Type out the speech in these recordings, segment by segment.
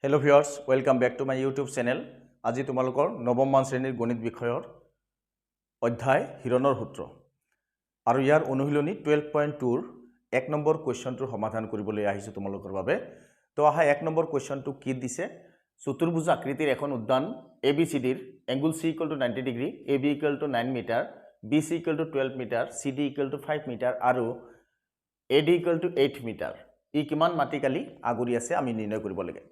Hello viewers, welcome back to my YouTube channel. আজি তোমালোকৰ নৱম মান শ্ৰেণীৰ গণিত বিষয়ৰ অধ্যায় হিৰণৰ সূত্ৰ আৰু ইয়াৰ অনুশীলনী 12.2 ৰ এক নম্বৰ কুৱেশ্যনটোৰ সমাধান কৰিবলৈ আহিছোঁ তোমালোকৰ বাবে। তো আহা, এক নম্বৰ কুৱেশ্যনটো কি দিছে? চতুৰ্ভুজ আকৃতিৰ এখন উদ্যান এ বি চি ডিৰ angle C equal to 90 degree, A B equal to 9 metre, B C equal to 12 metre, C D equal to 5 metre আৰু A D equal to 8 metre. ই কিমান মাটিকালি আগুৰি আছে আমি নিৰ্ণয় কৰিব লাগে।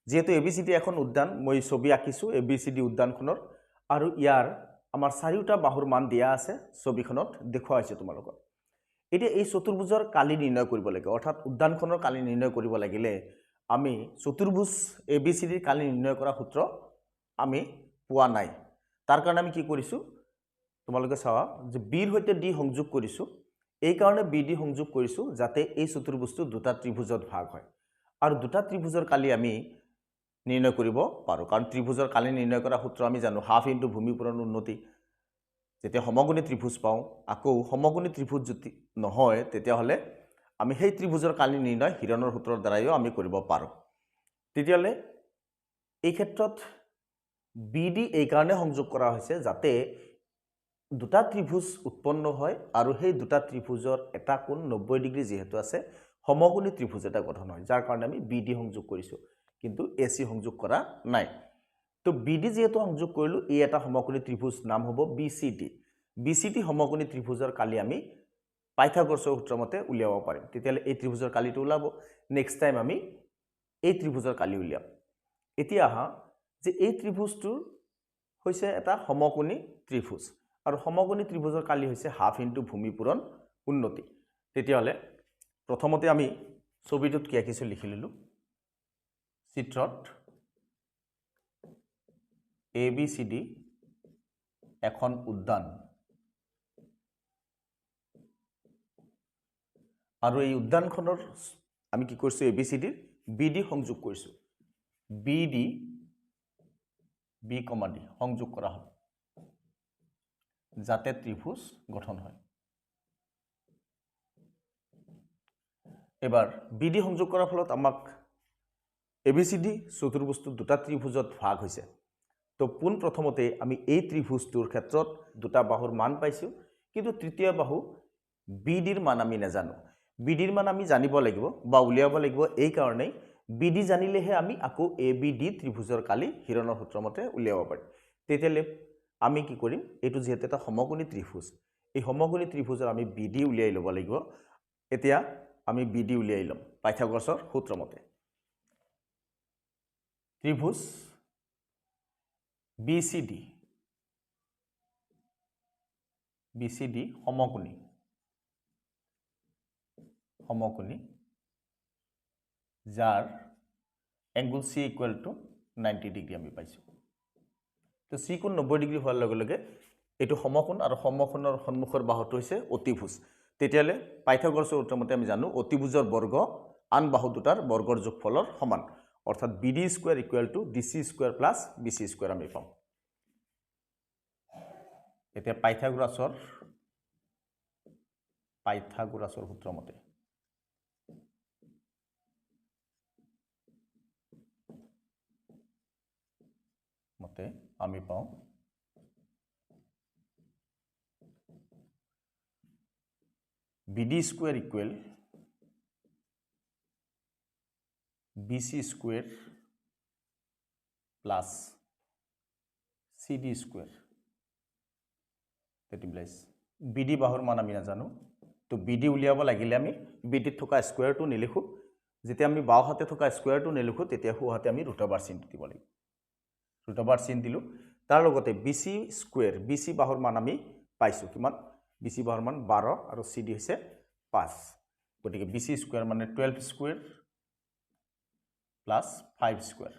যিহেতু এ বি চি ডি এখন উদ্যান, মই ছবি আঁকিছোঁ এ বি চি ডি উদ্যানখনৰ আৰু ইয়াৰ আমাৰ চাৰিওটা বাহুৰ মান দিয়া আছে, ছবিখনত দেখুওৱা হৈছে তোমালোকৰ। এতিয়া এই চতুৰ্ভুজৰ কালি নিৰ্ণয় কৰিব লাগে, অৰ্থাৎ উদ্যানখনৰ কালি নিৰ্ণয় কৰিব লাগিলে আমি চতুৰ্ভুজ এ বি চি ডিৰ কালি নিৰ্ণয় কৰা সূত্ৰ আমি পোৱা নাই। তাৰ কাৰণে আমি কি কৰিছোঁ, তোমালোকে চাবা যে বিৰ সৈতে ডি সংযোগ কৰিছোঁ। এইকাৰণে বি ডি সংযোগ কৰিছোঁ যাতে এই চতুৰ্ভুজটো দুটা ত্ৰিভুজত ভাগ হয় আৰু দুটা ত্ৰিভুজৰ কালি আমি নিৰ্ণয় কৰিব পাৰোঁ। কাৰণ ত্ৰিভুজৰ কালি নিৰ্ণয় কৰা সূত্ৰ আমি জানো, হাফ ইনটু ভূমি পূৰণ উন্নতি। যেতিয়া সমকোণী ত্ৰিভুজ পাওঁ, আকৌ সমকোণী ত্ৰিভুজ যদি নহয় তেতিয়াহ'লে আমি সেই ত্ৰিভুজৰ কালি নিৰ্ণয় হিৰণৰ সূত্ৰৰ দ্বাৰাইও আমি কৰিব পাৰোঁ। তেতিয়াহ'লে এই ক্ষেত্ৰত বি ডি এইকাৰণে সংযোগ কৰা হৈছে যাতে দুটা ত্ৰিভুজ উৎপন্ন হয় আৰু সেই দুটা ত্ৰিভুজৰ এটা কোণ 90 ডিগ্ৰী যিহেতু আছে, সমকোণী ত্ৰিভুজ এটা গঠন হয়, যাৰ কাৰণে আমি বি ডি সংযোগ কৰিছোঁ কিন্তু এ চি সংযোগ কৰা নাই। তো বি ডি যিহেতু সংযোগ কৰিলোঁ, এই এটা সমকোণী ত্ৰিভুজ নাম হ'ব B C D. B C D সমকোণী ত্ৰিভুজৰ কালি আমি পাইথাগোৰাছৰ সূত্ৰমতে উলিয়াব পাৰিম। তেতিয়াহ'লে এই ত্ৰিভুজৰ কালিটো ওলাব। নেক্সট টাইম আমি এই ত্ৰিভুজৰ কালি উলিয়াম। এতিয়া আহা যে এই ত্ৰিভুজটোৰ হৈছে এটা সমকোণী ত্ৰিভুজ আৰু সমকোণী ত্ৰিভুজৰ কালি হৈছে হাফ ইনটু ভূমি পূৰণ উন্নতি। তেতিয়াহ'লে প্ৰথমতে আমি ছবিটোত কি আঁকিছোঁ লিখি ল'লোঁ। চিত্ৰত এ বি চি ডি এখন উদ্যান আৰু এই উদ্যানখনৰ আমি কি কৰিছোঁ, এ বি চি ডিৰ বি ডি সংযোগ কৰিছোঁ। B D B comma D সংযোগ কৰা হ'ল যাতে ত্ৰিভুজ গঠন হয়। এবাৰ বি ডি সংযোগ কৰাৰ ফলত আমাক এ বি চি ডি চতুৰ্ভুজটো দুটা ত্ৰিভুজত ভাগ হৈছে। তো পোনপ্ৰথমতে আমি এই ত্ৰিভুজটোৰ ক্ষেত্ৰত দুটা বাহুৰ মান পাইছোঁ, কিন্তু তৃতীয় বাহু বি ডিৰ মান আমি নাজানো। বি ডিৰ মান আমি জানিব লাগিব বা উলিয়াব লাগিব। এইকাৰণেই বি ডি জানিলেহে আমি আকৌ এ বি ডি ত্ৰিভুজৰ কালি হিৰণৰ সূত্ৰমতে উলিয়াব পাৰিম। তেতিয়াহ'লে আমি কি কৰিম, এইটো যিহেতু এটা সমকোণী ত্ৰিভুজ, এই সমকোণী ত্ৰিভুজৰ আমি বি ডি উলিয়াই ল'ব লাগিব। এতিয়া আমি বি ডি উলিয়াই ল'ম পাইথাগোৰাছৰ সূত্ৰমতে। ত্ৰিভুজ B C D, B C D সমকোণী, সমকোণী যাৰ angle C equal to 90 degree আমি পাইছোঁ। তো চি কোণ 90 ডিগ্ৰী হোৱাৰ লগে লগে এইটো সমকোণ আৰু সমকোণৰ সন্মুখৰ বাহুটো হৈছে অতিভুজ। তেতিয়াহ'লে পাইথাগোৰাছৰ সূত্ৰমতে আমি জানো অতিভুজৰ বৰ্গ আন বাহু দুটাৰ বৰ্গৰ যোগফলৰ সমান, অৰ্থাৎ B D square equal to D C square plus B C square আমি পাওঁ। এতিয়া পাইথাগোৰাছৰ সূত্ৰমতে মতে আমি পাওঁ B D square equal B C square plus C D square. That implies B D বাহুৰ মান আমি নাজানো, তো বি ডি উলিয়াব লাগিলে আমি বি ডিত থকা স্কুৱেৰটো নিলিখোঁ। যেতিয়া আমি বাওঁহাতে থকা স্কুৱেৰটো নিলিখোঁ তেতিয়া সোঁহাতে আমি ৰুট অভাৰ চিনটো দিব লাগিব। ৰুট অভাৰ চিন দিলোঁ, তাৰ লগতে B C square, B C বাহুৰ মান আমি পাইছোঁ কিমান, বি চি বাহুৰ মান 12 আৰু চি ডি হৈছে 5। গতিকে বি চি স্কুৱেৰ মানে 12 স্কুৱেৰ প্লাছ 5 স্কুৱেৰ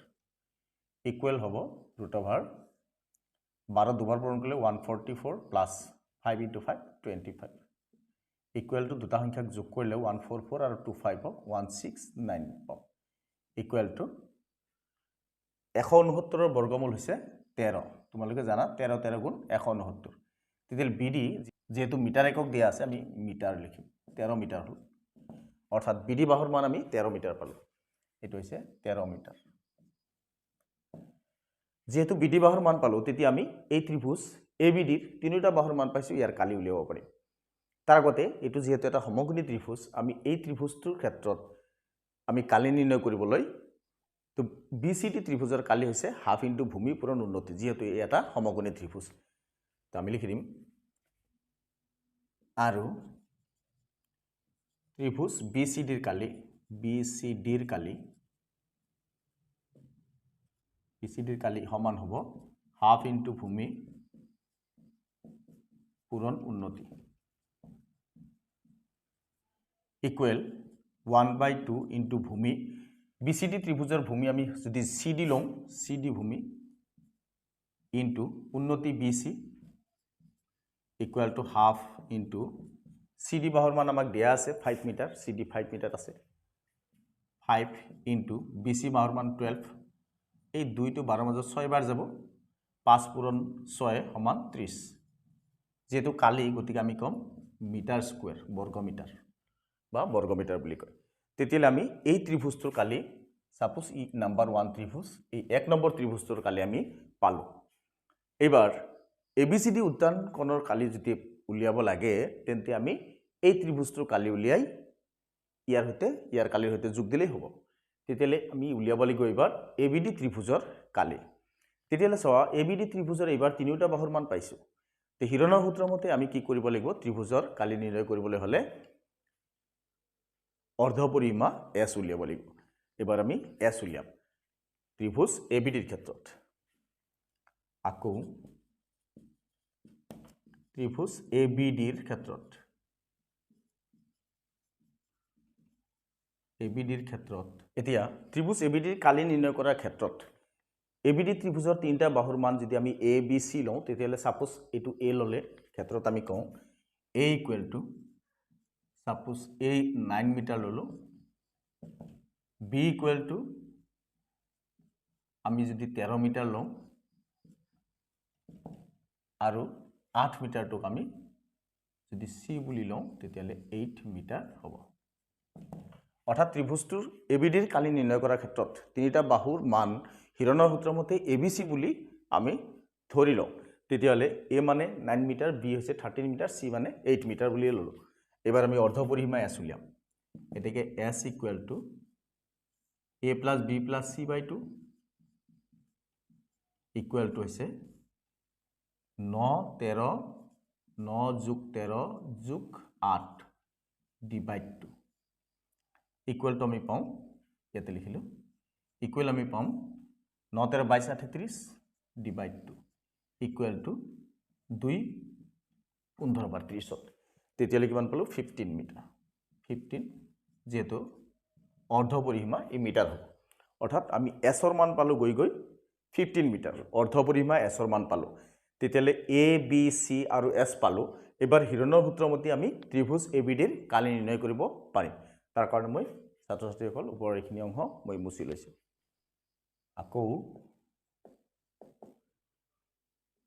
ইকুৱেল হ'ব ৰুট অভাৰ 12 দুবাৰ পূৰণ কৰিলে 144 প্লাছ 5 ইণ্টু 5 25 ইকুৱেল টু দুটা সংখ্যাক যোগ কৰিলে 144 আৰু 25ক 169 পাম। ইকুৱেল টু 169ৰ বৰ্গমূল হৈছে 13। তোমালোকে জানা 13 13 গুণ 169। তেতিয়াহ'লে বি ডি যিহেতু মিটাৰ একক দিয়া আছে আমি মিটাৰ লিখিম, 13 মিটাৰ হ'ল, অৰ্থাৎ বি ডি বাহুৰ মান আমি 13 মিটাৰ পালোঁ। এইটো হৈছে 13 মিটাৰ। যিহেতু বি ডি বাহুৰ মান পালোঁ, তেতিয়া আমি এই ত্ৰিভুজ এ বি ডিৰ তিনিওটা বাহুৰ মান পাইছোঁ, ইয়াৰ কালি উলিয়াব পাৰিম। তাৰ আগতে এইটো যিহেতু এটা সমকোণী ত্ৰিভুজ, আমি এই ত্ৰিভুজটোৰ ক্ষেত্ৰত আমি কালি নিৰ্ণয় কৰিবলৈ তো বি চি ডি ত্ৰিভুজৰ কালি হৈছে হাফ ইনটু ভূমি পূৰণ উন্নতি, যিহেতু এই এটা সমকোণী ত্ৰিভুজ। তো আমি লিখি দিম আৰু ত্ৰিভুজ বি চি ডিৰ কালি, বি চি ডিৰ কালি, বি চি ডিৰ কালি সমান হ'ব হাফ ইনটু ভূমি পূৰণ উন্নতি ইকুৱেল 1/2 ইনটু ভূমি। বি চি ডি ত্ৰিভুজৰ ভূমি আমি যদি চি ডি লওঁ, চি ডি ভূমি ইনটু উন্নতি B C equal to half into C D বাহুৰ মান আমাক দিয়া আছে 5 মিটাৰ, চি ডি 5 মিটাৰ আছে, 5 ইনটু বি চি বাহুৰ মান 12, এই দুইটো বাৰৰ মাজত 6 বাৰ যাব, 5 পূৰণ 6 সমান 30। যিহেতু কালি, গতিকে আমি ক'ম মিটাৰ স্কুৱেৰ, বৰ্গমিটাৰ বা বৰ্গমিটাৰ বুলি কয়। তেতিয়াহ'লে আমি এই ত্ৰিভুজটোৰ কালি, ছাপ'জ ই নাম্বাৰ 1 ত্ৰিভুজ, এই 1 নম্বৰ ত্ৰিভুজটোৰ কালি আমি পালোঁ। এইবাৰ এ বি চি ডি উদ্যানখনৰ কালি যদি উলিয়াব লাগে, তেন্তে আমি এই ত্ৰিভুজটোৰ কালি উলিয়াই ইয়াৰ সৈতে, ইয়াৰ কালিৰ সৈতে যোগ দিলেই হ'ব। তেতিয়াহ'লে আমি উলিয়াব লাগিব এইবাৰ এ বি ডি ত্ৰিভুজৰ কালি। তেতিয়াহ'লে চোৱা, এ বি ডি ত্ৰিভুজৰ এইবাৰ তিনিওটা বাহুৰ মান পাইছোঁ। তে হিৰণৰ সূত্ৰ মতে আমি কি কৰিব লাগিব? ত্ৰিভুজৰ কালি নিৰ্ণয় কৰিবলৈ হ'লে অৰ্ধপৰিসীমা এছ উলিয়াব লাগিব। এইবাৰ আমি এছ উলিয়াম ত্ৰিভুজ এ বি ডিৰ ক্ষেত্ৰত। আকৌ ত্ৰিভুজ এ বি ডিৰ ক্ষেত্ৰত, এ বি ডিৰ ক্ষেত্ৰত এতিয়া ত্ৰিভুজ এ বি ডিৰ কালি নিৰ্ণয় কৰাৰ ক্ষেত্ৰত এ বি ডি ত্ৰিভুজৰ তিনিটা বাহুৰ মান যদি আমি এ বি চি লওঁ, তেতিয়াহ'লে ছাপ'জ এইটো এ ল'লে ক্ষেত্ৰত আমি কওঁ A equal to suppose A 9 metre ল'লোঁ, বি ইকুৱেল টু আমি যদি 13 মিটাৰ লওঁ আৰু 8 মিটাৰটোক আমি যদি চি বুলি লওঁ, তেতিয়াহ'লে 8 মিটাৰ হ'ব। অৰ্থাৎ ত্ৰিভুজটোৰ এ বি ডিৰ কালি নিৰ্ণয় কৰাৰ ক্ষেত্ৰত তিনিটা বাহুৰ মান হিৰণৰ সূত্ৰ মতে এ বি চি বুলি আমি ধৰি লওঁ। তেতিয়াহ'লে এ মানে 9 মিটাৰ, বি হৈছে 13 মিটাৰ, চি মানে 8 মিটাৰ বুলিয়ে ল'লোঁ। এইবাৰ আমি অৰ্ধপৰিসীমা এছ উলিয়াম। গতিকে S equal to A plus B plus C by 2 equal to হৈছে 9 13, 9 যোগ 13 যোগ 8 ডিভাইড 2 ইকুৱেল টু আমি পাওঁ, ইয়াতে লিখিলোঁ ইকুৱেল আমি পাম 9 13 22 38 ডিভাইড 2 ইকুৱেল টু 2 15 বাৰ 30ত। তেতিয়াহ'লে কিমান পালোঁ? 15 মিটাৰ। 15 যিহেতু অৰ্ধপৰিসীমা এই মিটাৰ হ'ব, অৰ্থাৎ আমি এছৰ মান পালোঁ গৈ গৈ 15 মিটাৰ, অৰ্ধপৰিসীমা এছৰ মান পালোঁ। তেতিয়াহ'লে এ বি চি আৰু এছ পালোঁ। এইবাৰ হিৰণৰ সূত্ৰমতে আমি ত্ৰিভুজ এ বি ডিৰ কালি নিৰ্ণয় কৰিব পাৰিম। তাৰ কাৰণে মই ছাত্ৰ ছাত্ৰীসকল ওপৰৰ এইখিনি অংশ মই মুচি লৈছোঁ। আকৌ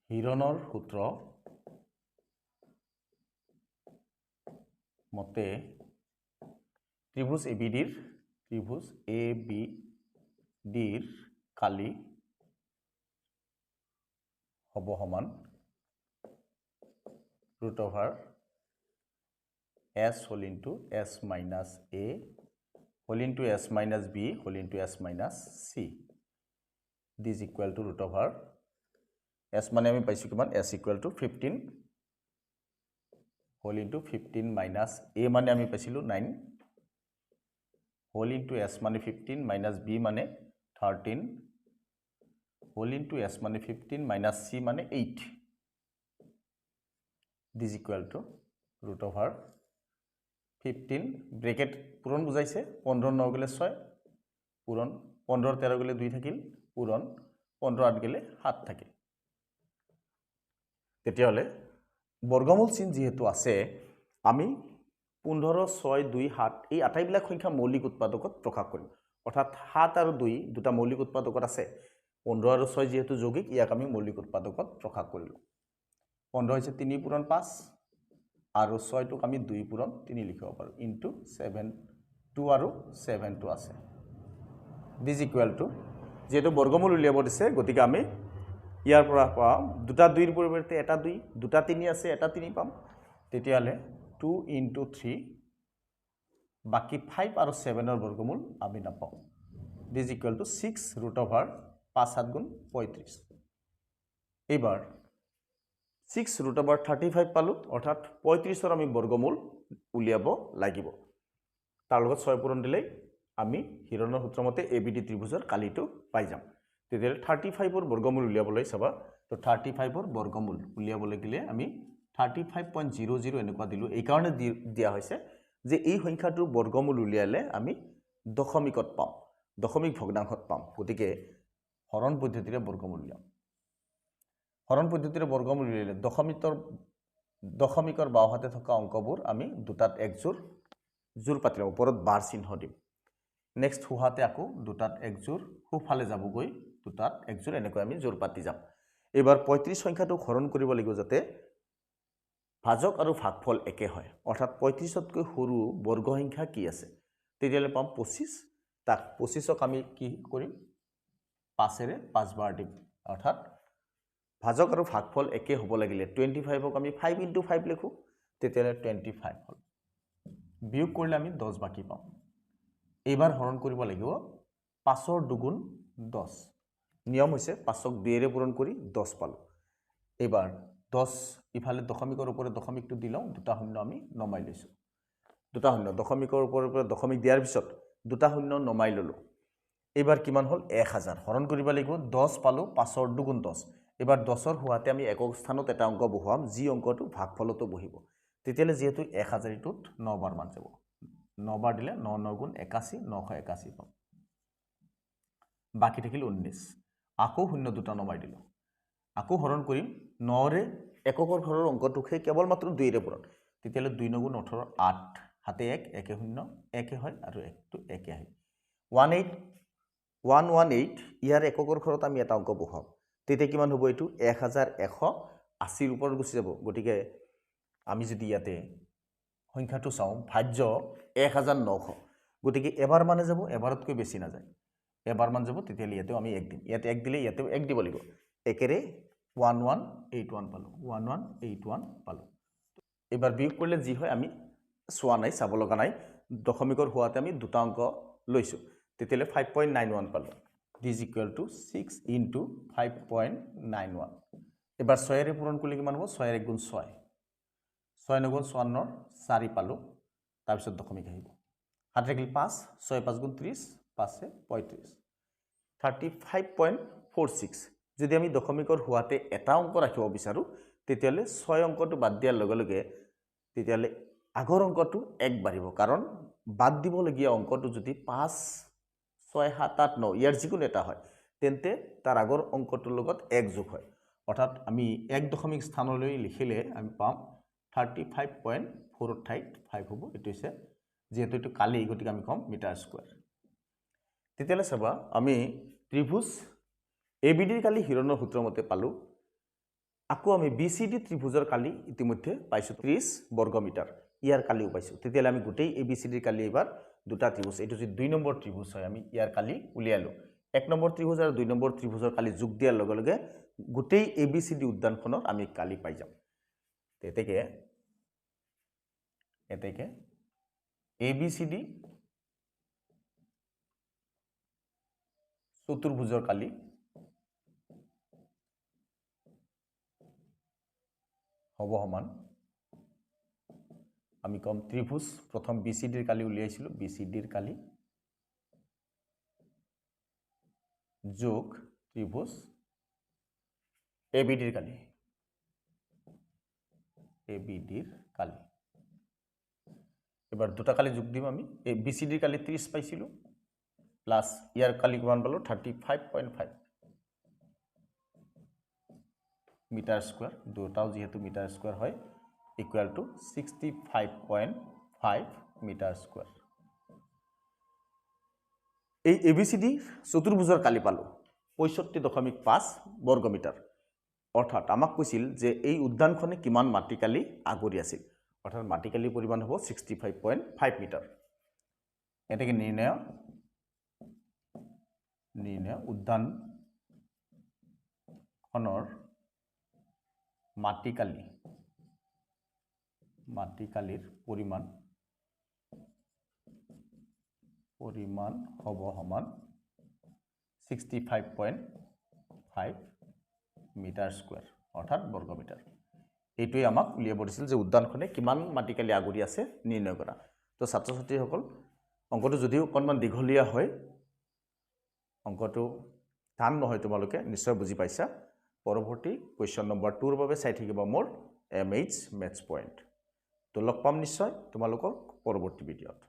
হিৰণৰ সূত্ৰ মতে ত্ৰিভুজ এ বি ডিৰ, ত্ৰিভুজ এ বি ডিৰ কালি হ'ব সমান root over S whole into S minus A whole into S minus B whole into S minus C this equal to root over S মানে আমি পাইছোঁ কিমান? S equal to 15 whole into 15 minus A মানে আমি পাইছিলোঁ 9 whole into S মানে 15 minus B মানে 13 whole into S মানে 15 মাইনাছ চি মানে 8 this equal to root over 15 bracket পূৰণ বুজাইছে, 15 9 গ'লে 6 পূৰণ 15 13 গ'লে 2 থাকিল পূৰণ 15 8 গ'লে 7 থাকিল। তেতিয়াহ'লে বৰ্গমূল চিন যিহেতু আছে, আমি 15 6 2 7 এই আটাইবিলাক সংখ্যা মৌলিক উৎপাদকত প্ৰকাশ কৰিম। অৰ্থাৎ 7 আৰু 2 দুটা মৌলিক উৎপাদকত আছে, 15 আৰু 6 যিহেতু যৌগিক, ইয়াক আমি মৌলিক উৎপাদকত প্ৰকাশ কৰিলোঁ। 15 হৈছে 3 পূৰণ 5 আৰু 6টোক আমি 2 পূৰণ 3 লিখিব পাৰোঁ, ইনটু 7 2 আৰু 7 2 আছে। This equal to যিহেতু বৰ্গমূল উলিয়াব দিছে, গতিকে আমি ইয়াৰ পৰা পাম দুটা দুইৰ পৰিৱৰ্তে এটা দুই, দুটা তিনি আছে এটা তিনি পাম। তেতিয়াহ'লে 2 ইনটু 3, বাকী 5 আৰু 7ৰ বৰ্গমূল আমি নাপাওঁ। This equal to 6 root over 5 7 গুণ 35। এইবাৰ 6 ৰুট অভাৰ 35 পালোঁ, অৰ্থাৎ 35ৰ আমি বৰ্গমূল উলিয়াব লাগিব। তাৰ লগত 6 পূৰণ দিলেই আমি হিৰণৰ সূত্ৰমতে এ বি ডি ত্ৰিভুজৰ কালিটো পাই যাম। তেতিয়াহ'লে 35ৰ বৰ্গমূল উলিয়াবলৈ চাবা, তো 35ৰ বৰ্গমূল উলিয়াব লাগিলে আমি 35.00 এনেকুৱা দিলোঁ। এইকাৰণে দিয়া হৈছে যে এই সংখ্যাটোৰ বৰ্গমূল উলিয়ালে আমি দশমিকত পাম, দশমিক ভগ্নাংশত পাম। গতিকে হৰণ পদ্ধতিৰে বৰ্গমূল উলিয়াম। হৰণ পদ্ধতিৰে বৰ্গমূল উলিয়ালে দশমিকৰ বাওঁহাতে থকা অংকবোৰ আমি দুটাত এক জোৰ পাতি ল'ম, ওপৰত বাৰ চিহ্ন দিম। নেক্সট সোঁহাতে আকৌ দুটাত এক জোৰ, সোঁফালে যাবগৈ দুটাত এক জোৰ, এনেকৈ আমি জোৰ পাতি যাম। এইবাৰ 35 সংখ্যাটোক হৰণ কৰিব লাগিব যাতে ভাজক আৰু ভাগফল একে হয়, অৰ্থাৎ 35তকৈ সৰু বৰ্গ সংখ্যা কি আছে। তেতিয়াহ'লে পাম 25। তাক 25ক আমি কি কৰিম, 5-এৰে 5 বাৰ দিম। অৰ্থাৎ ভাজক আৰু ভাগফল একে হ'ব লাগিলে 25ক আমি 5 ইনটু 5 লিখোঁ, তেতিয়াহ'লে 25 হ'ল। বিয়োগ কৰিলে আমি 10 বাকী পাম। এইবাৰ হৰণ কৰিব লাগিব 5ৰ দুগুণ 10। নিয়ম হৈছে 5ক 2-এৰে পূৰণ কৰি 10 পালোঁ। এইবাৰ 10 ইফালে দশমিকৰ ওপৰে দশমিকটো দি লওঁ, দুটা শূন্য আমি নমাই লৈছোঁ। দুটা শূন্য দশমিকৰ ওপৰে দশমিক দিয়াৰ পিছত দুটা শূন্য নমাই ল'লোঁ। এইবাৰ কিমান হ'ল, 1000। হৰণ কৰিব লাগিব, 10 পালোঁ, 5ৰ দুগুণ 10। এইবাৰ 10ৰ হোৱাতে আমি একক স্থানত এটা অংক বহুৱাম, যি অংকটো ভাগফলতো বহিব। তেতিয়াহ'লে যিহেতু 1000 এইটোত 9 বাৰমান যাব, 9 বাৰ দিলে 9 9 গুণ 81, 981 পাম। বাকী থাকিল 19। আকৌ শূন্য দুটা নমাই দিলোঁ। আকৌ হৰণ কৰিম 9ৰে এককৰ ঘৰৰ অংকটোকহে কেৱল মাত্ৰ 2-ৰে পূৰণ। তেতিয়াহ'লে 2 9 গুণ 18, 8, হাতে 1, 1 0, 1 হয় আৰু 1টো 1 আহিল। 18118 ইয়াৰ এককৰ ঘৰত আমি এটা অংক বহুৱাম। তেতিয়া কিমান হ'ব, এইটো 1180ৰ ওপৰত গুচি যাব। গতিকে আমি যদি ইয়াতে সংখ্যাটো চাওঁ, ভাজ্য 1900, গতিকে এবাৰ মানে যাব, এবাৰতকৈ বেছি নাযায়, এবাৰমান যাব। তেতিয়াহ'লে ইয়াতেও আমি 1 দিম, ইয়াতে 1 দিলে ইয়াতেও 1 দিব লাগিব। একেৰে 1181 পালোঁ, 1181 পালোঁ। এইবাৰ বিয়োগ কৰিলে যি হয় আমি চোৱা নাই, চাব লগা নাই। দশমিকৰ হোৱাতে আমি দুটা অংক লৈছোঁ, তেতিয়াহ'লে 5.91 পালোঁ। This equal to 6 into 5.91। এইবাৰ 6-এৰে পূৰণ কৰিলে কিমান হ'ব, 6 1 গুণ 6, 6 9 গুণ 54, 4 পালোঁ। তাৰপিছত দশমিক আহিব, হাত থাকিল 5, 6 5 গুণ 30, 5 35, 35.46। যদি আমি দশমিকৰ হোৱাতে এটা অংক ৰাখিব বিচাৰোঁ, তেতিয়াহ'লে 6 অংকটো বাদ দিয়াৰ লগে লগে তেতিয়াহ'লে আগৰ অংকটো 1 বাঢ়িব, কাৰণ বাদ দিবলগীয়া অংকটো যদি 5 6 7 8 9 ইয়াৰ যিকোনো এটা হয়, তেন্তে তাৰ আগৰ অংকটোৰ লগত 1 যোগ হয়। অৰ্থাৎ আমি 1 দশমিক স্থানলৈ লিখিলে আমি পাম 35.4 ঠাইত 5 হ'ব। এইটো হৈছে যিহেতু এইটো কালি, গতিকে আমি ক'ম মিটাৰ স্কুৱেৰ। তেতিয়াহ'লে চাবা আমি ত্ৰিভুজ এ বি ডিৰ কালি হিৰণৰ সূত্ৰমতে পালোঁ। আকৌ আমি বি চি ডি ত্ৰিভুজৰ কালি ইতিমধ্যে পাইছোঁ 30 বৰ্গমিটাৰ, ইয়াৰ কালিও পাইছোঁ। তেতিয়াহ'লে আমি গোটেই এ বি চি ডিৰ কালি এইবাৰ দুটা ত্ৰিভুজ, এইটো যদি 2 নম্বৰ ত্ৰিভুজ হয়, আমি ইয়াৰ কালি উলিয়ালোঁ। 1 নম্বৰ ত্ৰিভুজ আৰু 2 নম্বৰ ত্ৰিভুজৰ কালি যোগ দিয়াৰ লগে লগে গোটেই এ বি চি ডি উদ্যানখনৰ আমি কালি পাই যাম। এতেকে এ বি চি ডি চতুৰ্ভুজৰ কালি হ'ব সমান, আমি ক'ম ত্ৰিভুজ প্ৰথম বি চি ডিৰ কালি উলিয়াইছিলোঁ, বি চি ডিৰ কালি যোগ ত্ৰিভুজ এ বি ডিৰ কালি, এ বি ডিৰ কালি। এবাৰ দুটা কালি যোগ দিম আমি। এই বি চি ডিৰ কালি 30 পাইছিলোঁ, প্লাছ ইয়াৰ কালি কিমান পালোঁ, 35.5 মিটাৰ স্কুৱেৰ, দুটাও যিহেতু মিটাৰ স্কুৱেৰ হয়, ইকুৱেল টু 65.5 মিটাৰ স্কুৱেৰ। এই এ বি চি ডি চতুৰ্ভুজৰ কালি পালোঁ 65.5 বৰ্গমিটাৰ। অৰ্থাৎ আমাক কৈছিল যে এই উদ্যানখনে কিমান মাটিকালি আগুৰি আছিল, অৰ্থাৎ মাটিকালিৰ পৰিমাণ হ'ব 65.5 মিটাৰ। এতেকে নিৰ্ণয় উদ্যানখনৰ উদ্যানখনৰ মাটিকালিৰ পৰিমাণ পৰিমাণ হ'ব সমান 65.5 মিটাৰ স্কুৱেৰ, অৰ্থাৎ বৰ্গমিটাৰ। এইটোৱে আমাক উলিয়াব দিছিল যে উদ্যানখনে কিমান মাটিকালি আগুৰি আছে নিৰ্ণয় কৰা। তো ছাত্ৰ ছাত্ৰীসকল, অংকটো যদিও অকণমান দীঘলীয়া হয়, অংকটো টান নহয়, তোমালোকে নিশ্চয় বুজি পাইছা। পৰৱৰ্তী কুৱেশ্যন নম্বৰ 2ৰ বাবে চাই থাকিবা মোৰ এম এইচ মেথছ পইণ্ট। তো লগ পাম নিশ্চয় তোমালোকৰ পৰৱৰ্তী ভিডিঅ'ত।